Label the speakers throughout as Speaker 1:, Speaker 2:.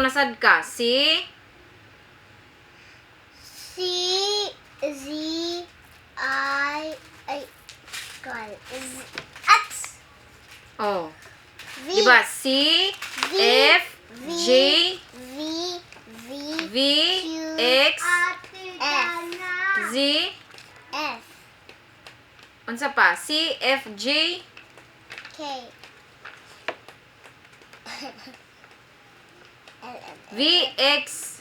Speaker 1: Nasad ka? C?
Speaker 2: C Z I I God Z X
Speaker 1: Oh.
Speaker 2: V
Speaker 1: Diba? C,
Speaker 2: V
Speaker 1: F,
Speaker 2: V
Speaker 1: J,
Speaker 2: V V
Speaker 1: V,
Speaker 2: Q
Speaker 1: X,
Speaker 2: F
Speaker 1: Z.
Speaker 2: F
Speaker 1: Unsa pa? C, F, J,
Speaker 2: K L M N
Speaker 1: V, X.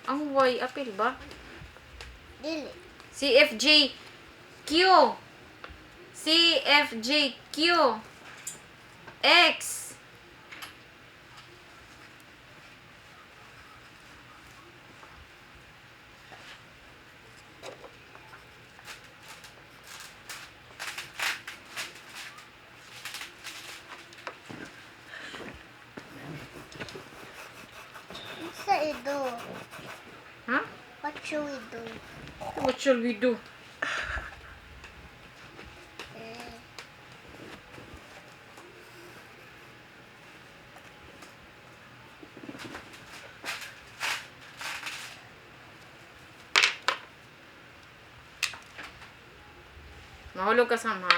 Speaker 1: Ang Y, apil ba?
Speaker 2: Dili.
Speaker 1: C, F, J, Q. C, F, J, Q. X.
Speaker 2: Unsa i-do?
Speaker 1: Huh?
Speaker 2: What should we do?
Speaker 1: What shall we do?
Speaker 2: Eh,
Speaker 1: Mahulog ka sama.